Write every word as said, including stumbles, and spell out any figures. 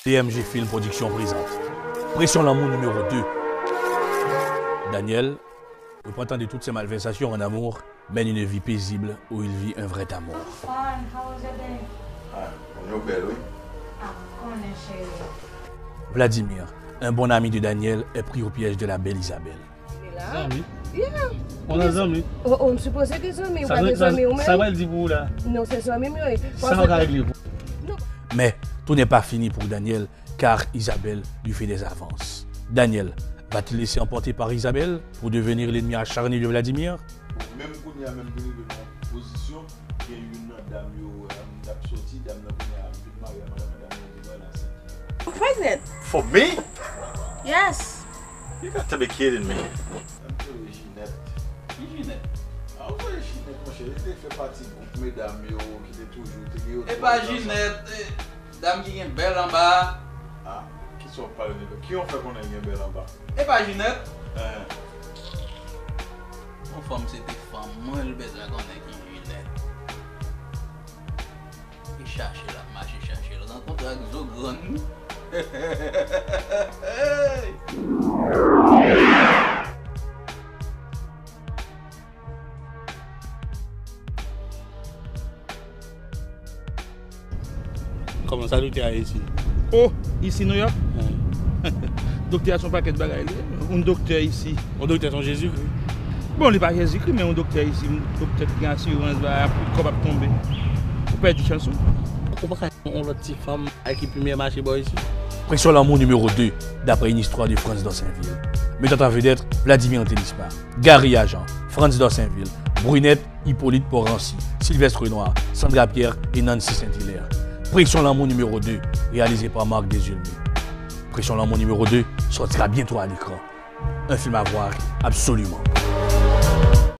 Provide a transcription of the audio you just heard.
D M G Film Production présente Pression Lanmou numéro deux. Daniel repentant de toutes ses malversations en amour, mène une vie paisible où il vit un vrai amour. Fine, how was your day? Ah, yon bèl, wi. Ah, konnen, cheri. Vladimir, un bon ami de Daniel, est pris au piège de la belle Isabelle. Zanmi. Yeah. On a zanmi. Oh, oh, m sipoze gen zanmi, ou pa gen zanmi ou menm? Sa pral di pou ou la? Non, se zanmi m yo ye. Sa nou ka regle pou. Non. Mais tout n'est pas fini pour Daniel, car Isabelle lui fait des avances. Daniel va-t-il laisser emporter par Isabelle pour devenir l'ennemi acharné de Vladimir? Menm kounye a menm, vin rive nan pozisyon, gen youn nan dam yo, um, t ap soti, dam nan kounye a vin marye a madanm nan, dam nan di mwen la se. I'm pregnant. For me? Yes. You got to be kidding me. Dam te rele Jinèt. Ki Jinèt? A, ou voye Jinèt, monchè, li te fè pati gwoup medam yo ki te toujou te gen yo. E pa Jinèt, eh, dam ki gen bèl anba. Ah, kisa w ap pale de bèl? Ki w fè konnen l gen bèl anba? E pa Jinèt? Eh. Yon fanm se te fanm mwen, l bezwen konnen ki Jinèt. E chache l ap mache chache l, rankontre ak zo grann. Kòman sa doktè a ye isi? Oh, isi Nouyòk? Wi. Doktè a se yon pakèt bagay li ye. Yon doktè isi. Yon doktè se yon Jezikri. Bon, li pa Jezikri, men yon doktè isi, yon doktè ki gen asirans, ba, kòb ap tonbe. Ou pèdi chans ou. Ou pa ka yon lòt ti fanm ak ki pi mye mache bò isi. Pression Lanmou numéro deux, d'après une histoire de Frantz Dorsainville. Mettant en vedette Vladimir Antelisma, Gary Agent, Frantz Dorsainville, Brunette, Hippolyte Porancy, Sylvestre Renoir, Sandra Pierre et Nancy Saint-Hilaire. Pression Lanmou numéro deux, réalisé par Marc Desulmé. Pression Lanmou numéro deux sortira bientôt à l'écran. Un film à voir absolument.